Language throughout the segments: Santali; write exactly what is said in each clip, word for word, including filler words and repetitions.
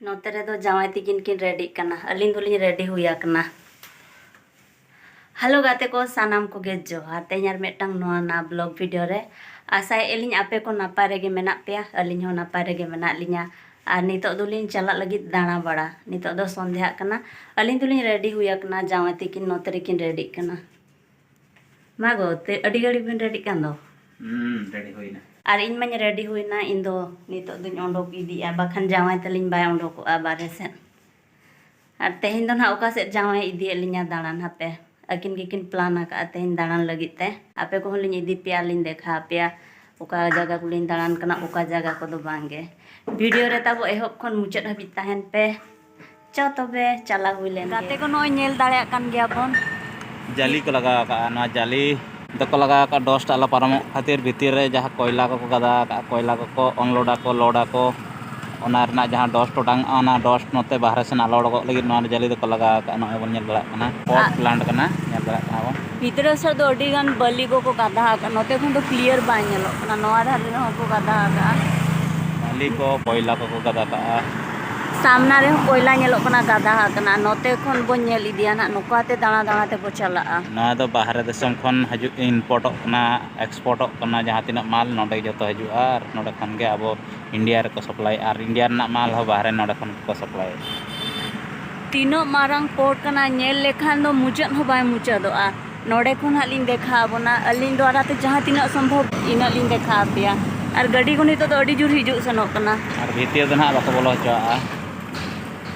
ᱱᱚᱛᱮ ᱨᱮᱫᱚ ᱡᱟᱶᱟᱭ ᱛᱤᱠᱤᱱ ᱠᱤᱱ ᱨᱮᱰᱤᱜ ᱠᱟᱱᱟ, ᱟᱹᱞᱤᱧ ᱫᱚᱞᱤᱧ ᱨᱮᱰᱤ ᱦᱩᱭ ᱟᱠᱟᱱᱟ᱾ ᱦᱮᱞᱳ ᱜᱟᱛᱮ ᱠᱚ, ᱥᱟᱱᱟᱢ ᱠᱚᱜᱮ ᱡᱚᱦᱟᱨ᱾ ᱛᱮᱦᱮᱧ ᱟᱨ ᱢᱤᱫᱴᱟᱝ ᱱᱚᱣᱟ ᱱᱟ ᱵᱞᱚᱜ ᱵᱷᱤᱰᱤᱭᱳ ᱨᱮ ᱟᱥᱟᱭᱮᱫ ᱟᱹᱞᱤᱧ ᱟᱯᱮ ᱠᱚ ᱱᱟᱯᱟᱭ ᱨᱮᱜᱮ ᱢᱮᱱᱟᱜ ᱯᱮᱭᱟ, ᱟᱹᱞᱤᱧ ᱦᱚᱸ ᱱᱟᱯᱟᱭ ᱨᱮᱜᱮ ᱢᱮᱱᱟᱜ ᱞᱤᱧᱟ᱾ ᱟᱨ ᱱᱤᱛᱚᱜ ᱫᱚᱞᱤᱧ ᱪᱟᱞᱟᱜ ᱞᱟᱹᱜᱤᱫ ᱫᱟᱬᱟ ᱵᱟᱲᱟ᱾ ᱱᱤᱛᱚᱜ ᱫᱚ ᱥᱚᱱᱫᱷᱭᱟᱜ ᱠᱟᱱᱟ, ᱟᱹᱞᱤᱧ ᱫᱚᱞᱤᱧ ᱨᱮᱰᱤ ᱦᱩᱭ ᱟᱠᱟᱱᱟ, ᱡᱟᱶᱟᱭ ᱛᱤᱠᱤᱱ ᱱᱚᱛᱮ ᱨᱮᱠᱤᱱ ᱨᱮᱰᱤᱜ ᱠᱟᱱᱟ᱾ ᱢᱟ ᱜᱚ, ᱛᱮ ᱟᱹᱰᱤ ᱜᱷᱟᱹᱲᱤᱡ ᱵᱤᱱ ᱨᱮᱰᱤᱜ ᱠᱟᱱ ᱫᱚ᱾ ᱦᱩᱸ, ᱨᱮᱰᱤ ᱦᱩᱭᱱᱟ᱾ ᱟᱨ ᱤᱧ ᱢᱟᱧ ᱨᱮᱰᱤ ᱦᱩᱭᱱᱟ, ᱤᱧ ᱫᱚ ᱱᱤᱛᱚᱜ ᱫᱚᱧ ᱚᱰᱚᱠ ᱤᱫᱤᱜᱼᱟ, ᱵᱟᱠᱷᱟᱱ ᱡᱟᱶᱟᱭ ᱛᱟᱹᱞᱤᱧ ᱵᱟᱭ ᱚᱰᱚᱠᱚᱜᱼᱟ ᱵᱟᱨᱦᱮ ᱥᱮᱫ᱾ ᱟᱨ ᱛᱮᱦᱮᱧ ᱫᱚ ᱱᱟᱦᱟᱜ ᱚᱠᱟ ᱥᱮᱫ ᱡᱟᱶᱟᱭ ᱤᱫᱤᱭᱮᱫ ᱞᱤᱧᱟ ᱫᱟᱬᱟᱱ, ᱦᱟᱯᱮ, ᱟᱹᱠᱤᱱ ᱜᱮᱠᱤᱱ ᱯᱞᱟᱱ ᱟᱠᱟᱫᱼᱟ ᱛᱮᱦᱮᱧ ᱫᱟᱬᱟᱱ ᱞᱟᱹᱜᱤᱫ ᱛᱮ᱾ ᱟᱯᱮ ᱠᱚᱦᱚᱸ ᱞᱤᱧ ᱤᱫᱤ ᱯᱮᱭᱟ, ᱞᱤᱧ ᱫᱮᱠᱷᱟᱣ ᱟᱯᱮᱭᱟ ᱚᱠᱟ ᱡᱟᱭᱜᱟ ᱠᱚᱞᱤᱧ ᱫᱟᱬᱟᱱ ᱠᱟᱱᱟ, ᱚᱠᱟ ᱡᱟᱭᱜᱟ ᱠᱚᱫᱚ ᱵᱟᱝ ᱜᱮ᱾ ᱵᱷᱤᱰᱤᱭᱳ ᱨᱮ ᱛᱟᱵᱚ ᱮᱦᱚᱵ ᱠᱷᱚᱱ ᱢᱩᱪᱟᱹᱫ ᱦᱟᱹᱵᱤᱡ ᱛᱟᱦᱮᱱ ᱯᱮ᱾ ᱪᱚ ᱛᱚᱵᱮ ᱪᱟᱞᱟᱣ ᱦᱩᱭ ᱞᱮᱱ ᱜᱮ᱾ ᱜᱟᱛᱮ ᱠᱚ, ᱱᱚᱜᱼᱚᱭ ᱧᱮᱞ ᱫᱟᱲᱮᱭᱟᱜ ᱠᱟᱱ ᱜᱮᱭᱟ ᱵᱚᱱ᱾ ᱡᱟᱹᱞᱤ ᱠᱚ ᱞᱟᱜᱟᱣ ᱟᱠᱟᱫᱼᱟ᱾ ᱱᱚᱣᱟ ᱡᱟᱹᱞᱤ ᱫᱚᱠᱚ ᱞᱟᱜᱟᱣ ᱟᱠᱟᱫᱼᱟ ᱰᱚᱥᱴ ᱟᱞᱚ ᱯᱟᱨᱚᱢᱚᱜ ᱠᱷᱟᱹᱛᱤᱨ᱾ ᱵᱷᱤᱛᱤᱨ ᱨᱮ ᱡᱟᱦᱟᱸ ᱠᱚᱭᱞᱟ ᱠᱚᱠᱚ ᱜᱟᱫᱟ ᱟᱠᱟᱫᱼᱟ, ᱠᱚᱭᱞᱟ ᱠᱚᱠᱚ ᱟᱱᱞᱳᱰ ᱟᱠᱚ, ᱞᱳᱰ ᱟᱠᱚ, ᱚᱱᱟ ᱨᱮᱱᱟᱜ ᱡᱟᱦᱟᱸ ᱰᱚᱥᱴ ᱚᱴᱟᱝᱚᱜᱼᱟ, ᱚᱱᱟ ᱰᱚᱥᱴ ᱱᱚᱛᱮ ᱵᱟᱦᱨᱮ ᱥᱮᱱ ᱟᱞᱚ ᱩᱰᱩᱠᱚᱜ ᱞᱟᱹᱜᱤᱫ ᱱᱚᱣᱟ ᱡᱟᱹᱞᱤ ᱫᱚᱠᱚ ᱞᱟᱜᱟᱣ ᱟᱠᱟᱫᱼᱟ᱾ ᱱᱚᱜᱼᱚᱭ ᱵᱚᱱ ᱧᱮᱞ ᱫᱟᱲᱮᱭᱟᱜ ᱠᱟᱱᱟ, ᱯᱳᱨᱴ ᱟᱜ ᱯᱞᱟᱱᱴ ᱠᱟᱱᱟ, ᱧᱮᱞ ᱫᱟᱲᱮᱭᱟᱜ ᱠᱟᱱᱟ ᱵᱚᱱ᱾ ᱵᱷᱤᱛᱨᱤ ᱥᱮᱫ ᱫᱚ ᱟᱹᱰᱤ ᱜᱟᱱ ᱵᱟᱹᱞᱤ ᱠᱚᱠᱚ ᱜᱟᱫᱟ ᱟᱠᱟᱫ, ᱱᱚᱛᱮ ᱠᱷᱚᱱ ᱫᱚ ᱠᱞᱤᱭᱟᱨ ᱵᱟᱭ ᱧᱮᱞᱚᱜ ᱠᱟᱱᱟ᱾ ᱱᱚᱣᱟ ᱫᱷᱟᱨᱮ ᱨᱮᱦᱚᱸ ᱠᱚ ᱜᱟᱫᱟ ᱟᱠᱟᱫᱼᱟ᱾ ᱵᱟᱹᱞᱤ ᱠᱚ, ᱠᱚᱭᱞᱟ ᱠᱚᱠᱚ ᱜᱟᱫᱟ ᱠᱟᱜᱼᱟ᱾ ᱥᱟᱢᱱᱟ ᱨᱮᱦᱚᱸ ᱠᱚᱭᱞᱟ ᱧᱮᱞᱚᱜ ᱠᱟᱱᱟ, ᱜᱟᱫᱟ ᱟᱠᱟᱱᱟ᱾ ᱱᱚᱛᱮ ᱠᱷᱚᱱ ᱵᱚᱱ ᱧᱮᱞ ᱤᱫᱤᱭᱟ ᱱᱟᱦᱟᱜ, ᱱᱚᱝᱠᱟᱛᱮ ᱫᱟᱬᱟ ᱫᱟᱬᱟ ᱛᱮᱵᱚ ᱪᱟᱞᱟᱜᱼᱟ᱾ ᱱᱚᱣᱟ ᱫᱚ ᱵᱟᱦᱨᱮ ᱫᱤᱥᱚᱢ ᱠᱷᱚᱱ ᱦᱤᱡᱩᱜ, ᱤᱢᱯᱳᱨᱴᱚᱜ ᱠᱟᱱᱟ, ᱮᱠᱥᱯᱳᱨᱴᱚᱜ ᱠᱟᱱᱟ, ᱡᱟᱦᱟᱸ ᱛᱤᱱᱟᱹᱜ ᱢᱟᱞ ᱱᱚᱸᱰᱮ ᱡᱚᱛᱚ ᱦᱤᱡᱩᱜᱼᱟ ᱟᱨ ᱱᱚᱸᱰᱮ ᱠᱷᱚᱱ ᱜᱮ ᱟᱵᱚ ᱤᱱᱰᱤᱭᱟ ᱨᱮᱠᱚ ᱥᱟᱯᱞᱟᱭᱮᱫᱼᱟ᱾ ᱟᱨ ᱤᱱᱰᱤᱭᱟ ᱨᱮᱱᱟᱜ ᱢᱟᱞ ᱦᱚᱸ ᱵᱟᱦᱨᱮ ᱱᱚᱸᱰᱮ ᱠᱷᱚᱱ ᱜᱮᱠᱚ ᱥᱟᱯᱞᱟᱭᱮᱫᱼᱟ᱾ ᱛᱤᱱᱟᱹᱜ ᱢᱟᱨᱟᱝ ᱯᱳᱨᱴ ᱠᱟᱱᱟ, ᱧᱮᱞ ᱞᱮᱠᱷᱟᱱ ᱫᱚ ᱢᱩᱪᱟᱹᱫ ᱦᱚᱸ ᱵᱟᱭ ᱢᱩᱪᱟᱹᱫᱚᱜᱼᱟ᱾ ᱱᱚᱰᱮ ᱠᱷᱚᱱ ᱦᱟᱸᱜ ᱞᱤᱧ ᱫᱮᱠᱷᱟᱣ ᱟᱵᱚᱱᱟ᱾ ᱟᱹᱞᱤᱧ ᱫᱚ ᱟᱨᱟᱛᱮ ᱡᱟᱦᱟᱸ ᱛᱤᱱᱟᱹᱜ ᱥᱚᱢᱵᱷᱚᱵ ᱤᱱᱟᱹᱜ ᱞᱤᱧ ᱫᱮᱠᱷᱟᱣ ᱟᱯᱮᱭᱟ᱾ ᱟᱨ ᱜᱟᱹᱰᱤ ᱠᱚ ᱱᱤᱛᱚᱜ ᱫᱚ ᱟᱹᱰᱤ ᱡᱳᱨ ᱦᱤᱡᱩᱜ ᱥᱮᱱᱚᱜ ᱠᱟᱱᱟ᱾ ᱟᱨ ᱵᱷᱤᱛᱤᱨ ᱫᱚ ᱱᱟᱦᱟᱜ ᱵᱟᱠᱚ ᱵᱚᱞᱚ ᱦᱚᱪᱚᱣᱟᱜᱼᱟ᱾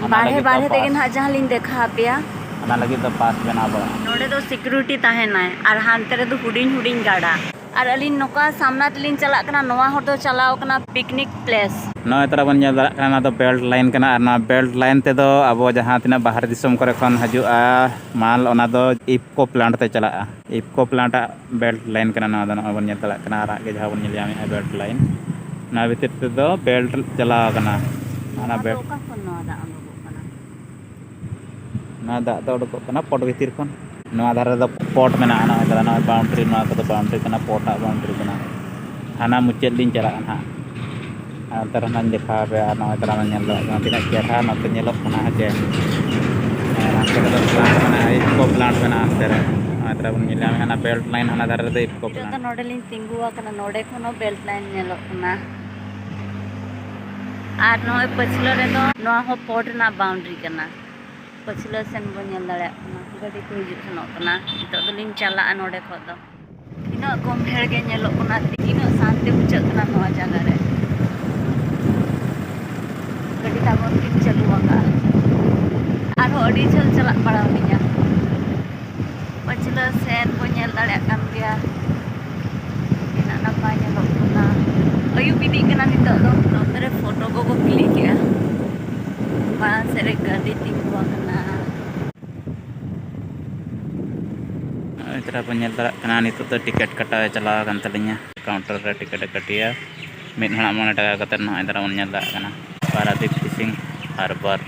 ᱚᱱᱟ ᱵᱟᱨᱦᱮ ᱞᱟᱹᱜᱤᱫ ᱫᱚ ᱵᱟᱨᱦᱮ ᱛᱮᱜᱮ ᱯᱟᱥ᱾ ᱱᱟᱦᱟᱜ ᱡᱟᱦᱟᱸ ᱞᱤᱧ ᱫᱮᱠᱷᱟᱣ ᱟᱯᱮᱭᱟ᱾ ᱚᱱᱟ ᱞᱟᱹᱜᱤᱫ ᱫᱚ ᱯᱟᱥ ᱵᱮᱱᱟᱣ ᱯᱟᱲᱟᱜᱼᱟ᱾ ᱱᱚᱰᱮ ᱫᱚ ᱥᱤᱠᱩᱨᱤᱴᱤ ᱛᱟᱦᱮᱱᱟᱭ ᱟᱨ ᱦᱟᱱᱛᱮ ᱨᱮᱫᱚ ᱦᱩᱰᱤᱧ ᱦᱩᱰᱤᱧ ᱜᱟᱰᱟ᱾ ᱟᱨ ᱟᱹᱞᱤᱧ ᱱᱚᱝᱠᱟ ᱥᱟᱢᱱᱟ ᱛᱮᱞᱤᱧ ᱪᱟᱞᱟᱜ ᱠᱟᱱᱟ, ᱱᱚᱣᱟ ᱦᱚᱨ ᱫᱚ ᱪᱟᱞᱟᱣ ᱠᱟᱱᱟ ᱯᱤᱠᱱᱤᱠ ᱯᱞᱮᱥ᱾ ᱱᱚᱜᱼᱚᱭ ᱛᱚᱨᱟ ᱵᱚᱱ ᱧᱮᱞ ᱫᱟᱲᱮᱭᱟᱜ ᱠᱟᱱᱟ, ᱱᱚᱣᱟ ᱫᱚ ᱵᱮᱞᱴ ᱞᱟᱭᱤᱱ ᱠᱟᱱᱟ᱾ ᱟᱨ ᱱᱚᱣᱟ ᱵᱮᱞᱴ ᱞᱟᱭᱤᱱ ᱛᱮᱫᱚ ᱟᱵᱚ ᱡᱟᱦᱟᱸ ᱛᱤᱱᱟᱹᱜ ᱵᱟᱦᱨᱮ ᱫᱤᱥᱚᱢ ᱠᱚᱨᱮ ᱠᱷᱚᱱ ᱦᱤᱡᱩᱜᱼᱟ ᱢᱟᱞ, ᱚᱱᱟ ᱫᱚ ᱤᱯᱠᱳ ᱯᱞᱟᱱᱴ ᱛᱮ ᱪᱟᱞᱟᱜᱼᱟ᱾ ᱤᱯᱠᱳ ᱯᱞᱟᱱᱴ ᱟᱜ ᱵᱮᱞᱴ ᱞᱟᱭᱤᱱ ᱠᱟᱱᱟ ᱱᱚᱣᱟ ᱫᱚ᱾ ᱱᱚᱜᱼᱚᱭ ᱵᱚᱱ ᱧᱮᱞ ᱫᱟᱲᱮᱭᱟᱜ ᱠᱟᱱᱟ, ᱟᱨᱟᱜ ᱜᱮ ᱡᱟᱦᱟᱸ ᱵᱚᱱ ᱧᱮᱞ ᱧᱟᱢᱮᱫᱼᱟ ᱵᱮᱞᱴ ᱞᱟᱭᱤᱱ, ᱱᱚᱣᱟ ᱵᱷᱤᱛᱤᱨ ᱛᱮᱫᱚ ᱵᱮᱞᱴ ᱪᱟᱞᱟᱣ ᱟᱠᱟᱱᱟ᱾ ᱚᱱᱟ ᱱᱚᱣᱟ ᱫᱚ ᱵᱮᱞᱴ, ᱚᱠᱟ ᱠᱷᱚᱱ ᱱᱚᱣᱟ ᱫᱟᱜ ᱩᱰᱩᱠᱚᱜ ᱠᱟᱱᱟ? ᱱᱚᱣᱟ ᱫᱟᱜ ᱫᱚ ᱩᱰᱩᱠᱚᱜ ᱠᱟᱱᱟ ᱯᱚᱴ ᱵᱷᱤᱛᱤᱨ ᱠᱷᱚᱱ᱾ ᱱᱚᱣᱟ ᱫᱷᱟᱨᱮ ᱫᱚ ᱯᱚᱴ ᱢᱮᱱᱟᱜᱼᱟ, ᱱᱚᱜᱼᱚᱭ ᱫᱷᱟᱨᱮ, ᱱᱚᱜᱼᱚᱭ ᱵᱟᱣᱩᱱᱰᱨᱤ, ᱱᱚᱣᱟ ᱠᱚᱫᱚ ᱵᱟᱣᱩᱱᱰᱨᱤ ᱠᱟᱱᱟ, ᱯᱚᱴ ᱟᱜ ᱵᱟᱣᱩᱱᱰᱨᱤ ᱠᱟᱱᱟ᱾ ᱦᱟᱱᱟ ᱢᱩᱪᱟᱹᱫ ᱞᱤᱧ ᱪᱟᱞᱟᱜᱼᱟ ᱱᱟᱦᱟᱜ᱾ ᱟᱨ ᱛᱟᱨᱟ ᱢᱟᱧ ᱫᱮᱠᱷᱟᱣ ᱟᱯᱮᱭᱟ, ᱟᱨ ᱱᱚᱜᱼᱚᱭ ᱛᱟᱨᱟ ᱢᱟᱧ ᱧᱮᱞ ᱫᱟᱲᱮᱭᱟᱜ ᱠᱟᱱᱟ ᱛᱤᱱᱟᱹᱜ ᱪᱮᱦᱨᱟ ᱱᱚᱛᱮ ᱧᱮᱞᱚᱜ ᱠᱟᱱᱟ, ᱦᱮᱸ ᱪᱮ? ᱦᱮᱸ, ᱦᱟᱱᱛᱮ ᱨᱮᱫᱚ plant ᱢᱮᱱᱟᱜᱼᱟ, ᱤᱯᱠᱳ plant ᱢᱮᱱᱟᱜᱼᱟ ᱦᱟᱱᱛᱮ ᱨᱮ᱾ ᱱᱚᱜᱼᱚᱭ ᱛᱟᱨᱟ ᱵᱚᱱ ᱧᱮᱞ ᱧᱟᱢᱮᱫ ᱠᱟᱱᱟ belt line, ᱦᱟᱱᱟ ᱫᱷᱟᱨᱮ ᱨᱮᱫᱚ ᱤᱯᱠᱳ ᱱᱤᱛᱚᱜ ᱫᱚ plant᱾ ᱱᱚᱰᱮ ᱞᱤᱧ ᱛᱤᱸᱜᱩ ᱟᱠᱟᱱᱟ, ᱱᱚᱰᱮ ᱠᱷᱚᱱ ᱦᱚᱸ belt line ᱧᱮᱞᱚᱜ ᱠᱟᱱᱟ᱾ ᱟᱨ ᱱᱚᱜᱼᱚᱭ ᱯᱟᱹᱪᱷᱞᱟᱹ ᱨᱮᱫᱚ ᱱᱚᱣᱟ ᱦᱚᱸ port ᱨᱮᱱᱟᱜ boundary ᱠᱟᱱᱟ᱾ ᱯᱟᱹᱪᱷᱞᱟᱹ ᱥᱮᱱ ᱵᱚᱱ ᱧᱮᱞ ᱫᱟᱲᱮᱭᱟᱜ ᱠᱟᱱᱟ, ᱜᱟᱹᱰᱤ ᱠᱚ ᱦᱤᱡᱩᱜ ᱥᱮᱱᱚᱜ ᱠᱟᱱᱟ᱾ ᱱᱤᱛᱚᱜ ᱫᱚᱞᱤᱧ ᱪᱟᱞᱟᱜᱼᱟ ᱱᱚᱰᱮ ᱠᱷᱚᱱ ᱫᱚ᱾ ᱛᱤᱱᱟᱹᱜ ᱜᱚᱢᱦᱮᱲ ᱜᱮ ᱧᱮᱞᱚᱜ ᱠᱟᱱᱟ, ᱛᱤᱱᱟᱹᱜ ᱥᱟᱱᱛᱤ ᱵᱩᱡᱷᱟᱹᱜ ᱠᱟᱱᱟ ᱱᱚᱣᱟ ᱡᱟᱭᱜᱟ ᱨᱮ᱾ ᱜᱟᱹᱰᱤ ᱛᱟᱵᱚᱱ ᱠᱤᱱ ᱪᱟᱹᱞᱩ ᱟᱠᱟᱫᱼᱟ, ᱟᱨᱦᱚᱸ ᱟᱹᱰᱤ ᱡᱷᱟᱹᱞ ᱪᱟᱞᱟᱜ ᱯᱟᱲᱟᱣ ᱞᱤᱧᱟ᱾ ᱯᱟᱹᱪᱷᱞᱟᱹ ᱥᱮᱱ ᱵᱚᱱ ᱧᱮᱞ ᱫᱟᱲᱮᱭᱟᱜ ᱠᱟᱱ ᱜᱮᱭᱟ, ᱛᱤᱱᱟᱹᱜ ᱱᱟᱯᱟᱭ ᱧᱮᱞᱚᱜ ᱠᱟᱱᱟ᱾ ᱟᱹᱭᱩᱵ ᱤᱫᱤᱜ ᱠᱟᱱᱟ ᱱᱤᱛᱚᱜ ᱫᱚ᱾ ᱱᱚᱛᱮ ᱨᱮ ᱯᱷᱳᱴᱳ ᱠᱚᱠᱚ ᱠᱞᱤᱠ ᱮᱜᱼᱟ, ᱢᱟᱲᱟᱝ ᱥᱮᱫ ᱨᱮ ᱜᱟᱹᱰᱤ ᱛᱤᱸᱜᱩ ᱟᱠᱟᱱᱟ᱾ ᱱᱚᱜᱼᱚᱭ ᱛᱚᱨᱟ ᱵᱚᱱ ᱧᱮᱞ ᱫᱟᱲᱮᱭᱟᱜ ᱠᱟᱱᱟ, ᱱᱤᱛᱚᱜ ᱫᱚ ᱴᱤᱠᱤᱴ ᱠᱟᱴᱟᱣ ᱮ ᱪᱟᱞᱟᱣ ᱟᱠᱟᱱ ᱛᱟᱹᱞᱤᱧᱟ᱾ ᱠᱟᱣᱩᱱᱴᱟᱨ ᱨᱮ ᱴᱤᱠᱤᱴ ᱮ ᱠᱟᱹᱴᱤᱭᱟ, ᱢᱤᱫ ᱦᱚᱲᱟᱜ ᱢᱚᱬᱮ ᱴᱟᱠᱟ ᱠᱟᱛᱮᱫ᱾ ᱱᱚᱜᱼᱚᱭ ᱛᱚᱨᱟ ᱵᱚᱱ ᱧᱮᱞ ᱫᱟᱲᱮᱭᱟᱜ ᱠᱟᱱᱟ, ᱯᱟᱨᱟᱫᱤᱯ fishing harbour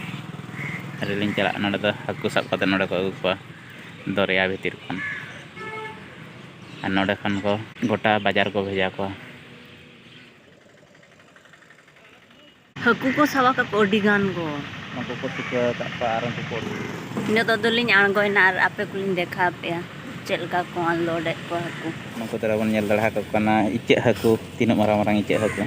ᱨᱮᱞᱤᱧ ᱪᱟᱞᱟᱜᱼᱟ᱾ ᱱᱚᱰᱮ ᱫᱚ ᱦᱟᱹᱠᱩ ᱥᱟᱵ ᱠᱟᱛᱮᱫ ᱱᱚᱰᱮ ᱠᱚ ᱟᱹᱜᱩ ᱠᱚᱣᱟ ᱫᱚᱨᱭᱟ ᱵᱷᱤᱛᱤᱨ ᱠᱷᱚᱱ᱾ ᱟᱨ ᱱᱚᱰᱮ ᱠᱷᱚᱱ ᱠᱚ ᱜᱚᱴᱟ ᱵᱟᱡᱟᱨ ᱠᱚ ᱵᱷᱮᱡᱟ ᱠᱚᱣᱟ᱾ ᱦᱟᱹᱠᱩ ᱠᱚ ᱥᱟᱵ ᱟᱠᱟᱫ ᱠᱚ ᱟᱹᱰᱤ ᱜᱟᱱ ᱠᱚ᱾ ᱱᱩᱠᱩ ᱠᱚ ᱛᱩᱠᱟᱹ ᱟᱠᱟᱫ ᱠᱚᱣᱟ ᱟᱨ ᱩᱱᱠᱩ ᱠᱚ ᱱᱤᱛᱚᱜ ᱫᱚᱞᱤᱧ ᱟᱬᱜᱚᱭᱮᱱᱟ ᱟᱨ ᱟᱯᱮ ᱠᱚᱞᱤᱧ ᱫᱮᱠᱷᱟᱣ ᱟᱯᱮᱭᱟ ᱪᱮᱫ ᱞᱮᱠᱟ ᱠᱚ unload ᱮᱫ ᱠᱚᱣᱟ ᱦᱟᱹᱠᱩ᱾ ᱱᱩᱠᱩ ᱫᱚ ᱵᱚᱱ ᱧᱮᱞ ᱫᱟᱲᱮ ᱟᱠᱚ ᱠᱟᱱᱟ, ᱤᱪᱟᱹᱜ ᱦᱟᱹᱠᱩ, ᱛᱤᱱᱟᱹᱜ ᱢᱟᱨᱟᱝ ᱢᱟᱨᱟᱝ ᱤᱪᱟᱹᱜ ᱦᱟᱹᱠᱩ᱾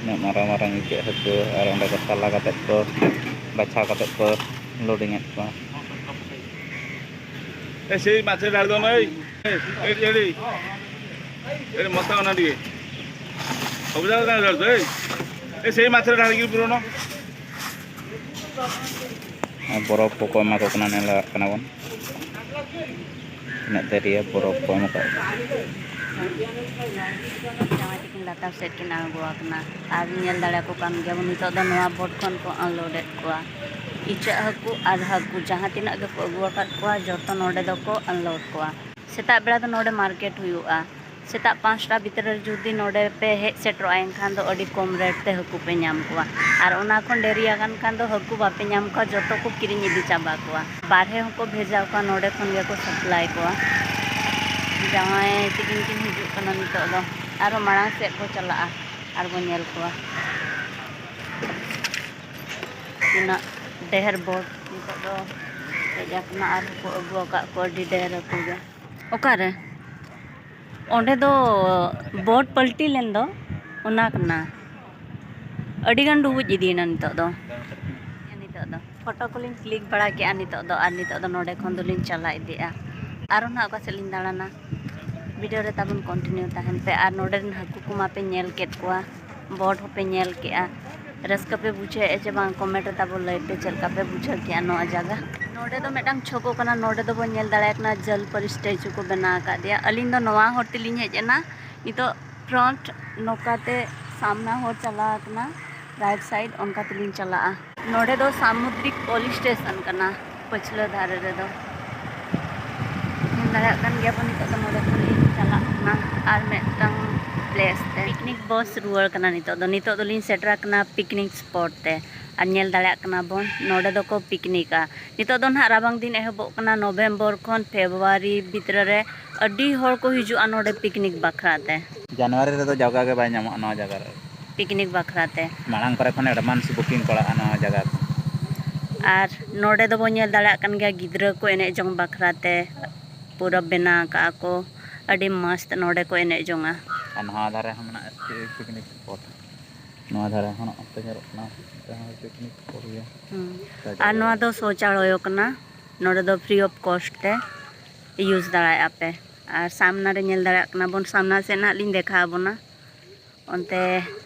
ᱛᱤᱱᱟᱹᱜ ᱢᱟᱨᱟᱝ ᱢᱟᱨᱟᱝ ᱤᱪᱟᱹᱜ ᱦᱟᱹᱠᱩ, ᱟᱨ ᱚᱸᱰᱮ ᱠᱚ ᱥᱟᱞᱟ ᱠᱟᱛᱮᱫ ᱠᱚ, ᱵᱟᱪᱷᱟᱣ ᱠᱟᱛᱮᱫ ᱠᱚ loading ᱮᱫ ᱠᱚᱣᱟ᱾ ᱮ, ᱥᱮᱭ ᱢᱟᱪᱷᱮ ᱰᱷᱟᱲ ᱫᱚ ᱱᱚᱭ᱾ ᱮ, ᱮ, ᱮ, ᱮ, ᱢᱚᱥᱟ ᱚᱱᱟ ᱰᱤᱜᱮ᱾ ᱚᱵᱩᱡᱷᱟᱹᱣ ᱠᱟᱱᱟ ᱰᱷᱟᱲ ᱫᱚ, ᱮᱭ᱾ ᱮ, ᱥᱮᱭ ᱢᱟᱪᱷᱮ ᱰᱷᱟᱲ ᱜᱮ ᱯᱩᱨᱟᱹ ᱱᱚ᱾ ᱟᱨ ᱵᱚᱨᱚᱯᱷ ᱠᱚᱠᱚ ᱮᱢᱟ ᱠᱚ ᱠᱟᱱᱟ, ᱧᱮᱞ ᱫᱟᱲᱮᱭᱟᱜ ᱠᱟᱱᱟ ᱵᱚᱱ ᱛᱤᱱᱟᱹᱜ ᱫᱟᱹᱨᱭᱟᱹ ᱵᱚᱨᱚᱯᱷ ᱠᱚ ᱮᱢ ᱟᱠᱟᱫ ᱠᱚᱣᱟ᱾ ᱡᱟᱶᱟᱭ ᱛᱟᱹᱠᱤᱱ ᱞᱟᱛᱟᱨ ᱥᱮᱫ ᱠᱤᱱ ᱟᱬᱜᱚ ᱟᱠᱟᱱᱟ ᱟᱨ ᱧᱮᱞ ᱫᱟᱲᱮᱭᱟᱠᱚ ᱠᱟᱱ ᱜᱮᱭᱟᱵᱚᱱ, ᱱᱤᱛᱚᱜ ᱫᱚ ᱱᱚᱣᱟ ᱵᱳᱴ ᱠᱷᱚᱱ ᱠᱚ unload ᱮᱫ ᱠᱚᱣᱟ᱾ ᱤᱪᱟᱹᱜ ᱦᱟᱹᱠᱩ ᱟᱨ ᱦᱟᱹᱠᱩ ᱡᱟᱦᱟᱸ ᱛᱤᱱᱟᱹᱜ ᱜᱮᱠᱚ ᱟᱹᱜᱩ ᱟᱠᱟᱫ ᱠᱚᱣᱟ, ᱡᱚᱛᱚ ᱱᱚᱰᱮ ᱫᱚᱠᱚ unload ᱠᱚᱣᱟ᱾ ᱥᱮᱛᱟᱜ ᱵᱮᱲᱟ ᱫᱚ ᱱᱚᱰᱮ market ᱦᱩᱭᱩᱜᱼᱟ᱾ ᱥᱮᱛᱟᱜ ᱯᱟᱸᱪᱴᱟ ᱵᱷᱤᱛᱨᱤ ᱨᱮ ᱡᱩᱫᱤ ᱱᱚᱰᱮ ᱯᱮ ᱦᱮᱡ ᱥᱮᱴᱮᱨᱚᱜᱼᱟ, ᱮᱱᱠᱷᱟᱱ ᱫᱚ ᱟᱹᱰᱤ ᱠᱚᱢ rate ᱛᱮ ᱦᱟᱹᱠᱩ ᱯᱮ ᱧᱟᱢ ᱠᱚᱣᱟ᱾ ᱟᱨ ᱚᱱᱟ ᱠᱷᱚᱱ ᱰᱮᱨᱤ ᱟᱠᱟᱱ ᱠᱷᱟᱱ ᱫᱚ ᱦᱟᱹᱠᱩ ᱵᱟᱯᱮ ᱧᱟᱢ ᱠᱚᱣᱟ, ᱡᱚᱛᱚ ᱠᱚ ᱠᱤᱨᱤᱧ ᱤᱫᱤ ᱪᱟᱵᱟ ᱠᱚᱣᱟ᱾ ᱵᱟᱨᱦᱮ ᱦᱚᱸᱠᱚ ᱵᱷᱮᱡᱟ ᱠᱚᱣᱟ, ᱱᱚᱰᱮ ᱠᱷᱚᱱ ᱜᱮᱠᱚ supply ᱠᱚᱣᱟ᱾ ᱡᱟᱶᱟᱭ ᱛᱟᱹᱠᱤᱱ ᱠᱤᱱ ᱦᱤᱡᱩᱜ ᱠᱟᱱᱟ ᱱᱤᱛᱚᱜ ᱫᱚ᱾ ᱟᱨᱦᱚᱸ ᱢᱟᱲᱟᱝ ᱥᱮᱫ ᱵᱚ ᱪᱟᱞᱟᱜᱼᱟ, ᱟᱨ ᱵᱚ ᱧᱮᱞ ᱠᱚᱣᱟ᱾ ᱛᱤᱱᱟᱹᱜ ᱰᱷᱮᱨ ᱵᱳᱴ ᱱᱤᱛᱚᱜ ᱫᱚ ᱦᱮᱡ ᱟᱠᱟᱱᱟ, ᱟᱨ ᱦᱚᱸᱠᱚ ᱟᱹᱜᱩ ᱟᱠᱟᱫ ᱠᱚᱣᱟ ᱟᱹᱰᱤ ᱰᱷᱮᱨ ᱦᱟᱹᱠᱩ ᱜᱮ᱾ ᱚᱠᱟᱨᱮ? ᱚᱸᱰᱮ ᱫᱚ ᱵᱳᱴ ᱯᱟᱞᱴᱤ ᱞᱮᱱ ᱫᱚ, ᱚᱱᱟ ᱠᱟᱱᱟ᱾ ᱟᱹᱰᱤ ᱜᱟᱱ ᱰᱩᱵᱩᱡ ᱤᱫᱤᱭᱮᱱᱟ ᱱᱤᱛᱚᱜ ᱫᱚ᱾ ᱱᱤᱛᱚᱜ ᱫᱚ ᱯᱷᱳᱴᱳ ᱠᱚᱞᱤᱧ ᱠᱞᱤᱠ ᱵᱟᱲᱟ ᱠᱮᱜᱼᱟ ᱱᱤᱛᱚᱜ ᱫᱚ, ᱟᱨ ᱱᱤᱛᱚᱜ ᱫᱚ ᱱᱚᱰᱮ ᱠᱷᱚᱱ ᱫᱚᱞᱤᱧ ᱪᱟᱞᱟᱣ ᱤᱫᱤᱜᱼᱟ᱾ ᱟᱨᱚ ᱱᱟᱦᱟᱜ ᱚᱠᱟ ᱥᱮᱫ ᱞᱤᱧ ᱫᱟᱬᱟᱱᱟ, ᱵᱷᱤᱰᱤᱭᱳ ᱨᱮ ᱛᱟᱵᱚᱱ ᱠᱚᱱᱴᱤᱱᱤᱭᱩ ᱛᱟᱦᱮᱱ ᱯᱮ᱾ ᱟᱨ ᱱᱚᱰᱮ ᱨᱮᱱ ᱦᱟᱹᱠᱩ ᱠᱚ ᱢᱟᱯᱮ ᱧᱮᱞ ᱠᱮᱫ ᱠᱚᱣᱟ, ᱵᱳᱴ ᱦᱚᱸᱯᱮ ᱧᱮᱞ ᱠᱮᱜᱼᱟ᱾ ᱨᱟᱹᱥᱠᱟᱹ ᱯᱮ ᱵᱩᱡᱷᱟᱹᱣᱮᱫᱼᱟ ᱪᱮ ᱵᱟᱝ, ᱠᱚᱢᱮᱱᱴ ᱨᱮ ᱛᱟᱵᱚ ᱞᱟᱹᱭ ᱯᱮ, ᱪᱮᱫ ᱞᱮᱠᱟ ᱯᱮ ᱵᱩᱡᱷᱟᱹᱣ ᱠᱮᱜᱼᱟ ᱱᱚᱣᱟ ᱡᱟᱭᱜᱟ᱾ ᱱᱚᱰᱮ ᱫᱚ ᱢᱤᱫᱴᱟᱝ ᱪᱷᱚᱠᱚ ᱠᱟᱱᱟ, ᱱᱚᱰᱮ ᱫᱚᱵᱚᱱ ᱧᱮᱞ ᱫᱟᱲᱮᱭᱟᱜ ᱠᱟᱱᱟ ᱡᱚᱞᱯᱚᱨᱤ ᱥᱴᱮᱪᱩ ᱠᱚ ᱵᱮᱱᱟᱣ ᱟᱠᱟᱫᱮᱭᱟ᱾ ᱟᱹᱞᱤᱧ ᱫᱚ ᱱᱚᱣᱟ ᱦᱚᱨ ᱛᱮᱞᱤᱧ ᱦᱮᱡ ᱮᱱᱟ, ᱱᱤᱛᱚᱜ ᱯᱷᱨᱚᱱᱴ ᱱᱚᱝᱠᱟᱛᱮ ᱥᱟᱢᱱᱟ ᱦᱚᱨ ᱪᱟᱞᱟᱣ ᱟᱠᱟᱱᱟ, ᱨᱟᱭᱤᱴ ᱥᱟᱭᱤᱰ ᱚᱱᱠᱟ ᱛᱮᱞᱤᱧ ᱪᱟᱞᱟᱜᱼᱟ᱾ ᱱᱚᱰᱮ ᱫᱚ ᱥᱟᱢᱩᱫᱽᱨᱤᱠ ᱯᱩᱞᱤᱥ ᱥᱴᱮᱥᱚᱱ ᱠᱟᱱᱟ ᱯᱟᱹᱪᱷᱞᱟᱹ ᱫᱷᱟᱨᱮ ᱨᱮᱫᱚ᱾ ᱧᱮᱞ ᱫᱟᱲᱮᱭᱟᱜ ᱠᱟᱱ ᱜᱮᱭᱟ ᱵᱚᱱ ᱱᱤᱛᱚᱜ ᱫᱚ ᱱᱚᱰᱮ ᱠᱷᱚᱱ ᱞᱤᱧ ᱪᱟᱞᱟᱜ ᱠᱟᱱᱟ ᱟᱨ ᱢᱤᱫᱴᱟᱝ ᱯᱞᱮᱥ ᱛᱮ᱾ ᱯᱤᱠᱱᱤᱠ ᱵᱚᱥ ᱨᱩᱣᱟᱹᱲ ᱠᱟᱱᱟ ᱱᱤᱛᱚᱜ ᱫᱚ᱾ ᱱᱤᱛᱚᱜ ᱫᱚᱞᱤᱧ ᱥᱮᱴᱮᱨ ᱟᱠᱟᱱᱟ ᱯᱤᱠᱱᱤᱠ ᱥᱯᱚᱴ ᱛᱮ᱾ ᱟᱨ ᱧᱮᱞ ᱫᱟᱲᱮᱭᱟᱜ ᱠᱟᱱᱟ ᱵᱚᱱ ᱱᱚᱰᱮ ᱫᱚᱠᱚ ᱯᱤᱠᱱᱤᱠᱟ᱾ ᱱᱤᱛᱚᱜ ᱫᱚ ᱱᱟᱦᱟᱜ ᱨᱟᱵᱟᱝ ᱫᱤᱱ ᱮᱦᱚᱵᱚᱜ ᱠᱟᱱᱟ, ᱱᱚᱵᱷᱮᱢᱵᱚᱨ ᱠᱷᱚᱱ ᱯᱷᱮᱵᱽᱨᱩᱣᱟᱨᱤ ᱵᱷᱤᱛᱨᱤ ᱨᱮ ᱟᱹᱰᱤ ᱦᱚᱲ ᱠᱚ ᱦᱤᱡᱩᱜᱼᱟ ᱱᱚᱰᱮ ᱯᱤᱠᱱᱤᱠ ᱵᱟᱠᱷᱨᱟ ᱛᱮ᱾ ᱡᱟᱱᱩᱣᱟᱨᱤ ᱨᱮᱫᱚ ᱡᱟᱭᱜᱟ ᱜᱮ ᱵᱟᱭ ᱧᱟᱢᱚᱜᱼᱟ ᱱᱚᱣᱟ ᱡᱟᱭᱜᱟ ᱨᱮ᱾ ᱯᱤᱠᱱᱤᱠ ᱵᱟᱠᱷᱨᱟ ᱛᱮ᱾ ᱢᱟᱲᱟᱝ ᱠᱚᱨᱮ ᱠᱷᱚᱱ advance booking ᱯᱟᱲᱟᱜᱼᱟ ᱱᱚᱣᱟ ᱡᱟᱭᱜᱟ ᱠᱚ᱾ ᱟᱨ ᱱᱚᱰᱮ ᱫᱚᱵᱚ ᱧᱮᱞ ᱫᱟᱲᱮᱭᱟᱜ ᱠᱟᱱ ᱜᱮᱭᱟ ᱜᱤᱫᱽᱨᱟᱹ ᱠᱚ ᱮᱱᱮᱡ ᱡᱚᱝ ᱵᱟᱠᱷᱨᱟ ᱛᱮ ᱯᱩᱨᱟᱹ ᱵᱮᱱᱟᱣ ᱟᱠᱟᱫᱼᱟ ᱠᱚ᱾ ᱟᱹᱰᱤ ᱢᱚᱥᱛ ᱱᱚᱰᱮ ᱠᱚ ᱮᱱᱮᱡ ᱡᱚᱝᱟ᱾ ᱟᱨ ᱱᱚᱣᱟ ᱫᱷᱟᱨᱮ ᱦᱚᱸ ᱢᱮᱱᱟᱜᱼᱟ ᱯᱤᱠᱱᱤᱠ ᱥᱯᱚᱴ᱾ ᱱᱚᱣᱟ ᱫᱷᱟᱨᱮ ᱦᱚᱸ ᱱᱚᱜᱼᱚᱭ ᱧᱮᱞᱚᱜ ᱠᱟᱱᱟ, ᱚᱱᱛᱮ ᱦᱚᱸ ᱯᱤᱠᱱᱤᱠ ᱥᱯᱚᱴ ᱜᱮᱭᱟ᱾ ᱦᱩᱸ᱾ ᱟᱨ ᱱᱚᱣᱟ ᱫᱚ ᱥᱳᱪᱟᱞᱚᱭᱚ ᱠᱟᱱᱟ᱾ ᱱᱚᱰᱮ ᱫᱚ free of cost ᱛᱮ use ᱫᱟᱲᱮᱭᱟᱜᱼᱟ ᱯᱮ᱾ ᱟᱨ ᱥᱟᱢᱱᱟ ᱨᱮ ᱧᱮᱞ ᱫᱟᱲᱮᱭᱟᱜ ᱠᱟᱱᱟ ᱵᱚᱱ, ᱥᱟᱢᱱᱟ ᱥᱮᱫ ᱱᱟᱦᱟᱜ ᱞᱤᱧ ᱫᱮᱠᱷᱟᱣ ᱟᱵᱚᱱᱟ᱾ ᱚᱱᱛᱮ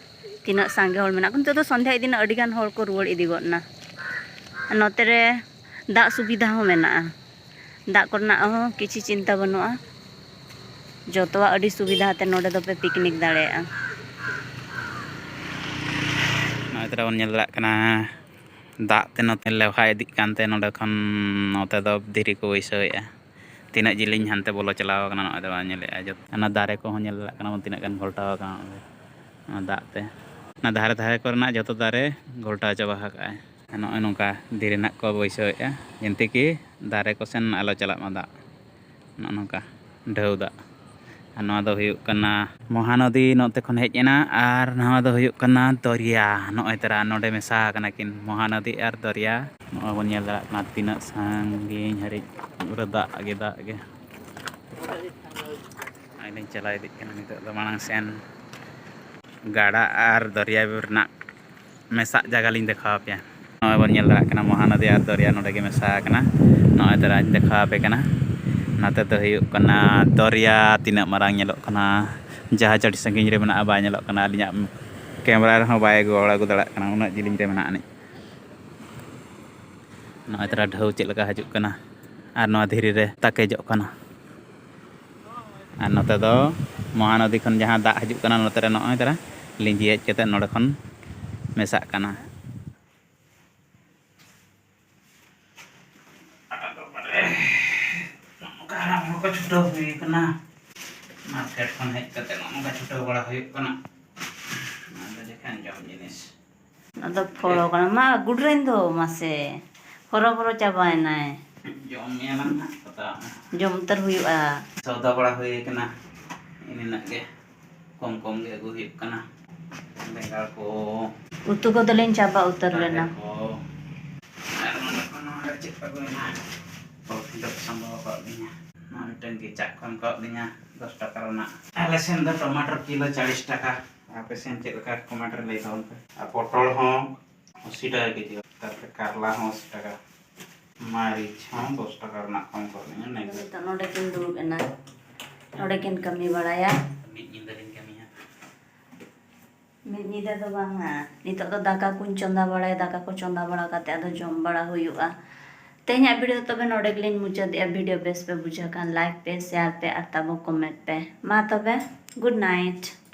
ᱛᱤᱱᱟᱹᱜ ᱥᱟᱸᱜᱮ ᱦᱚᱲ ᱢᱮᱱᱟᱜ ᱠᱚᱣᱟ᱾ ᱱᱤᱛᱚᱜ ᱫᱚ ᱥᱚᱱᱫᱷᱭᱟ ᱤᱫᱤᱱᱟ, ᱟᱹᱰᱤ ᱜᱟᱱ ᱦᱚᱲ ᱠᱚ ᱨᱩᱣᱟᱹᱲ ᱤᱫᱤ ᱜᱚᱫ ᱮᱱᱟ᱾ ᱟᱨ ᱱᱚᱛᱮ ᱨᱮ ᱫᱟᱜ ᱥᱩᱵᱤᱫᱷᱟ ᱦᱚᱸ ᱢᱮᱱᱟᱜᱼᱟ, ᱫᱟᱜ ᱠᱚᱨᱮᱱᱟᱜ ᱦᱚᱸ ᱠᱤᱪᱷᱩ ᱪᱤᱱᱛᱟᱹ ᱵᱟᱹᱱᱩᱜᱼᱟ᱾ ᱡᱚᱛᱚᱣᱟᱜ ᱟᱹᱰᱤ ᱥᱩᱵᱤᱫᱷᱟ ᱛᱮ ᱱᱚᱰᱮ ᱫᱚᱯᱮ ᱯᱤᱠᱱᱤᱠ ᱫᱟᱲᱮᱭᱟᱜᱼᱟ᱾ ᱱᱚᱜᱼᱚᱭ ᱛᱚᱨᱟ ᱵᱚᱱ ᱧᱮᱞ ᱫᱟᱲᱮᱭᱟᱜ ᱠᱟᱱᱟ, ᱫᱟᱜ ᱛᱮ ᱱᱚᱛᱮ ᱞᱮᱣᱦᱟ ᱤᱫᱤᱜ ᱠᱟᱱᱛᱮ ᱱᱚᱰᱮ ᱠᱷᱚᱱ ᱱᱚᱛᱮ ᱫᱚ ᱫᱷᱤᱨᱤ ᱠᱚ ᱵᱟᱹᱭᱥᱟᱹᱣᱮᱫᱼᱟ᱾ ᱛᱤᱱᱟᱹᱜ ᱡᱤᱞᱤᱧ ᱦᱟᱱᱛᱮ ᱵᱚᱞᱚ ᱪᱟᱞᱟᱣ ᱟᱠᱟᱱᱟ, ᱱᱚᱜᱼᱚᱭ ᱛᱚᱨᱟ ᱧᱮᱞᱮᱫᱼᱟ᱾ ᱡᱚᱛᱚ ᱚᱱᱟ ᱫᱟᱨᱮ ᱠᱚᱦᱚᱸ ᱧᱮᱞ ᱫᱟᱲᱮᱭᱟᱜ ᱠᱟᱱᱟ ᱵᱚᱱ, ᱛᱤᱱᱟᱹᱜ ᱜᱟᱱ ᱜᱷᱚᱞᱴᱟᱣ ᱟᱠᱟᱱᱟ ᱚᱸᱰᱮ᱾ ᱚᱱᱟ ᱫᱟᱜ ᱛᱮ, ᱚᱱᱟ ᱫᱷᱟᱨᱮ ᱫᱷᱟᱨᱮ ᱠᱚᱨᱮᱱᱟᱜ ᱡᱚᱛᱚ ᱫᱟᱨᱮ ᱜᱷᱚᱞᱴᱟᱣ ᱪᱟᱵᱟ ᱟᱠᱟᱫᱼᱟᱭ᱾ ᱱᱚᱜᱼᱚᱭ ᱱᱚᱝᱠᱟ ᱫᱷᱤᱨᱤ ᱱᱟᱜ ᱠᱚ ᱵᱟᱹᱭᱥᱟᱹᱣᱮᱫᱼᱟ, ᱡᱮᱱᱛᱮ ᱠᱤ ᱫᱟᱨᱮ ᱠᱚᱥᱮᱱ ᱟᱞᱚ ᱪᱟᱞᱟᱜ ᱢᱟ ᱫᱟᱜ᱾ ᱱᱚᱜᱼᱚ ᱱᱚᱝᱠᱟ᱾ ᱰᱷᱟᱹᱣ ᱫᱟᱜ᱾ ᱟᱨ ᱱᱚᱣᱟ ᱫᱚ ᱦᱩᱭᱩᱜ ᱠᱟᱱᱟ ᱢᱚᱦᱟᱱᱚᱫᱤ ᱱᱚᱛᱮ ᱠᱷᱚᱱ ᱦᱮᱡ ᱮᱱᱟ, ᱟᱨ ᱱᱚᱣᱟ ᱫᱚ ᱦᱩᱭᱩᱜ ᱠᱟᱱᱟ ᱫᱚᱨᱭᱟ᱾ ᱱᱚᱜᱼᱚᱭ ᱛᱟᱨᱟ ᱱᱚᱰᱮ ᱢᱮᱥᱟ ᱟᱠᱟᱱᱟ ᱠᱤᱱ, ᱢᱚᱦᱟᱱᱚᱫᱤ ᱟᱨ ᱫᱚᱨᱭᱟ᱾ ᱱᱚᱜᱼᱚᱭ ᱵᱚᱱ ᱧᱮᱞ ᱫᱟᱲᱮᱭᱟᱜ ᱠᱟᱱᱟ ᱛᱤᱱᱟᱹᱜ ᱥᱟᱺᱜᱤᱧ ᱦᱟᱹᱨᱤᱡ ᱯᱩᱨᱟᱹ ᱫᱟᱜ ᱜᱮ ᱫᱟᱜ ᱜᱮ᱾ ᱱᱚᱜᱼᱚᱭ ᱞᱤᱧ ᱪᱟᱞᱟᱣ ᱤᱫᱤᱜ ᱠᱟᱱᱟ ᱱᱤᱛᱚᱜ ᱫᱚ ᱢᱟᱲᱟᱝ ᱥᱮᱱ᱾ ᱜᱟᱰᱟ ᱟᱨ ᱫᱚᱨᱭᱟ ᱨᱮᱱᱟᱜ ᱢᱮᱥᱟᱜ ᱡᱟᱭᱜᱟ ᱞᱤᱧ ᱫᱮᱠᱷᱟᱣ ᱟᱯᱮᱭᱟ᱾ ᱱᱚᱜᱼᱚᱭ ᱵᱚᱱ ᱧᱮᱞ ᱫᱟᱲᱮᱭᱟᱜ ᱠᱟᱱᱟ ᱢᱚᱦᱟᱱᱚᱫᱤ ᱟᱨ ᱫᱚᱨᱭᱟ ᱱᱚᱰᱮ ᱜᱮ ᱢᱮᱥᱟ ᱟᱠᱟᱱᱟ᱾ ᱱᱚᱜᱼᱚᱭ ᱛᱟᱨᱟᱧ ᱫᱮᱠᱷᱟᱣ ᱟᱯᱮ ᱠᱟᱱᱟ᱾ ᱱᱚᱛᱮ ᱫᱚ ᱦᱩᱭᱩᱜ ᱠᱟᱱᱟ ᱫᱚᱨᱭᱟ, ᱛᱤᱱᱟᱹᱜ ᱢᱟᱨᱟᱝ ᱧᱮᱞᱚᱜ ᱠᱟᱱᱟ, ᱡᱟᱦᱟᱡᱽ ᱟᱹᱰᱤ ᱥᱟᱺᱜᱤᱧ ᱨᱮ ᱢᱮᱱᱟᱜᱼᱟ, ᱵᱟᱭ ᱧᱮᱞᱚᱜ ᱠᱟᱱᱟ, ᱟᱹᱞᱤᱧᱟᱜ ᱠᱮᱢᱮᱨᱟ ᱨᱮᱦᱚᱸ ᱵᱟᱭ ᱜᱚᱦᱚᱲ ᱟᱹᱜᱩ ᱫᱟᱲᱮᱭᱟᱜ ᱠᱟᱱᱟ, ᱩᱱᱟᱹᱜ ᱡᱤᱞᱤᱧ ᱨᱮ ᱢᱮᱱᱟᱜ ᱟᱹᱱᱤᱡ᱾ ᱱᱚᱜᱼᱚᱭ ᱛᱟᱨᱟ ᱰᱷᱟᱹᱣ ᱪᱮᱫ ᱞᱮᱠᱟ ᱦᱤᱡᱩᱜ ᱠᱟᱱᱟ ᱟᱨ ᱱᱚᱣᱟ ᱫᱷᱤᱨᱤ ᱨᱮ ᱛᱟᱠᱮᱡᱚᱜ ᱠᱟᱱᱟ᱾ ᱟᱨ ᱱᱚᱛᱮ ᱫᱚ ᱢᱚᱦᱟᱱᱚᱫᱤ ᱠᱷᱚᱱ ᱡᱟᱦᱟᱸ ᱫᱟᱜ ᱦᱤᱡᱩᱜ ᱠᱟᱱᱟ, ᱱᱚᱛᱮ ᱨᱮ ᱱᱚᱜᱼᱚᱭ ᱛᱟᱨᱟ ᱞᱤᱸᱡᱤ ᱦᱮᱡ ᱠᱟᱛᱮ ᱱᱚᱰᱮ ᱠᱷᱚᱱ ᱢᱮᱥᱟᱜ ᱠᱟᱱᱟ᱾ ᱟᱫᱚ ᱵᱟᱨᱮ ᱱᱚᱝᱠᱟ ᱦᱟᱲᱟᱢ ᱦᱚᱲ ᱠᱚ ᱪᱷᱩᱴᱟᱹᱣ ᱦᱩᱭ ᱠᱟᱱᱟ᱾ ᱢᱟᱨᱠᱮᱴ ᱠᱷᱚᱱ ᱦᱮᱡ ᱠᱟᱛᱮ ᱱᱚᱜᱼᱚ ᱱᱚᱝᱠᱟ ᱪᱷᱩᱴᱟᱹᱣ ᱵᱟᱲᱟ ᱦᱩᱭᱩᱜ ᱠᱟᱱᱟ᱾ ᱟᱫᱚ ᱡᱚᱠᱷᱚᱱ ᱡᱚᱢ ᱡᱤᱱᱤᱥ ᱟᱫᱚ ᱯᱷᱚᱲᱚ ᱠᱟᱱᱟ ᱢᱟ, ᱜᱩᱰᱨᱟᱹᱧ ᱫᱚ ᱢᱟᱥᱮ᱾ ᱦᱚᱨᱚ ᱵᱚᱨᱚ ᱪᱟᱵᱟᱭᱮᱱᱟᱭ᱾ ᱡᱚᱢ ᱧᱮᱞᱟᱢ ᱦᱟᱸᱜ, ᱯᱟᱛᱟ ᱢᱮ᱾ ᱡᱚᱢ ᱩᱛᱟᱹᱨ ᱦᱩᱭᱩᱜᱼᱟ᱾ ᱥᱚᱣᱫᱟ ᱵᱟᱲᱟ ᱦᱩᱭ ᱠᱟᱱᱟ, ᱤᱱᱟᱹᱜ ᱜᱮ ᱠᱚᱢ ᱠᱚᱢ ᱜᱮ ᱟᱹᱜᱩ ᱦᱩᱭᱩᱜ ᱠᱟᱱᱟ᱾ ᱵᱮᱸᱜᱟᱲ ᱠᱚ, ᱩᱛᱩ ᱠᱚᱫᱚᱞᱤᱧ ᱪᱟᱵᱟ ᱩᱛᱟᱹᱨ ᱞᱮᱱᱟ᱾ ᱠᱚ᱾ ᱟᱨ ᱱᱚᱰᱮ ᱠᱷᱚᱱ ᱱᱚᱰᱮ ᱪᱮᱫ ᱠᱚ ᱟᱹᱜᱩᱭᱮᱱᱟ? ᱠᱚᱯᱷᱤ ᱰᱚᱵ ᱥᱟᱢᱵᱟᱣ ᱟᱠᱟᱫ ᱞᱤᱧᱟ᱾ ᱱᱚᱣᱟ ᱢᱤᱫᱴᱟᱝ ᱜᱮᱪᱟᱜ ᱠᱚ ᱮᱢ ᱠᱟᱣᱟᱫ ᱞᱤᱧᱟ, ᱫᱚᱥ ᱴᱟᱠᱟ ᱨᱮᱱᱟᱜ᱾ ᱟᱞᱮ ᱥᱮᱱ ᱫᱚ ᱴᱚᱢᱟᱴᱳ ᱠᱤᱞᱳ ᱪᱟᱞᱤᱥ ᱴᱟᱠᱟ᱾ ᱟᱯᱮ ᱥᱮᱱ ᱪᱮᱫ ᱞᱮᱠᱟ ᱠᱚᱢᱮᱱᱴ ᱨᱮ ᱞᱟᱹᱭ ᱛᱟᱵᱚᱱ ᱯᱮ᱾ ᱟᱨ ᱯᱚᱴᱚᱞ ᱦᱚᱸ ᱟᱥᱤ ᱴᱟᱠᱟ ᱠᱮᱡᱤ, ᱛᱟᱨᱯᱚᱨᱮ ᱠᱟᱨᱞᱟ ᱦᱚᱸ ᱟᱥᱤ ᱴᱟᱠᱟ, ᱢᱟᱹᱨᱤᱪ ᱦᱚᱸ ᱫᱚᱥ ᱴᱟᱠᱟ ᱨᱮᱱᱟᱜ ᱠᱚᱢ ᱠᱚ ᱮᱢᱟ᱾ ᱱᱤᱛᱚᱜ ᱱᱚᱰᱮ ᱠᱤᱱ ᱫᱩᱲᱩᱵ ᱮᱱᱟ, ᱱᱚᱰᱮ ᱠᱤᱱ ᱠᱟᱹᱢᱤ ᱵᱟᱲᱟᱭᱟ᱾ ᱢᱤᱫ ᱧᱤᱫᱟᱹ ᱞᱤᱧ ᱠᱟᱹᱢᱤᱭᱟ᱾ ᱢᱤᱫ ᱧᱤᱫᱟᱹ ᱫᱚ ᱵᱟᱝᱟ, ᱱᱤᱛᱚᱜ ᱫᱚ ᱫᱟᱠᱟ ᱠᱚᱧ ᱪᱚᱸᱫᱟ ᱵᱟᱲᱟᱭᱟ, ᱫᱟᱠᱟ ᱠᱚ ᱪᱚᱸᱫᱟ ᱵᱟᱲᱟ ᱠᱟᱛᱮ ᱟᱫᱚ ᱡᱚᱢ ᱵᱟᱲᱟ ᱦᱩᱭᱩᱜᱼᱟ᱾ ᱛᱮᱦᱮᱧᱟᱜ ᱵᱷᱤᱰᱤᱭᱳ ᱫᱚ ᱛᱚᱵᱮ ᱱᱚᱰᱮ ᱜᱮᱞᱤᱧ ᱢᱩᱪᱟᱹᱫᱮᱜᱼᱟ᱾ ᱵᱷᱤᱰᱤᱭᱳ ᱵᱮᱥ ᱯᱮ ᱵᱩᱡᱷᱟᱹᱣ ᱠᱷᱟᱱ ᱞᱟᱭᱤᱠ ᱯᱮ, ᱥᱮᱭᱟᱨ ᱯᱮ ᱟᱨ ᱛᱟᱵᱚ ᱠᱚᱢᱮᱱᱴ ᱯᱮ᱾ ᱢᱟ ᱛᱚᱵᱮ, ᱜᱩᱰ ᱱᱟᱭᱤᱴ᱾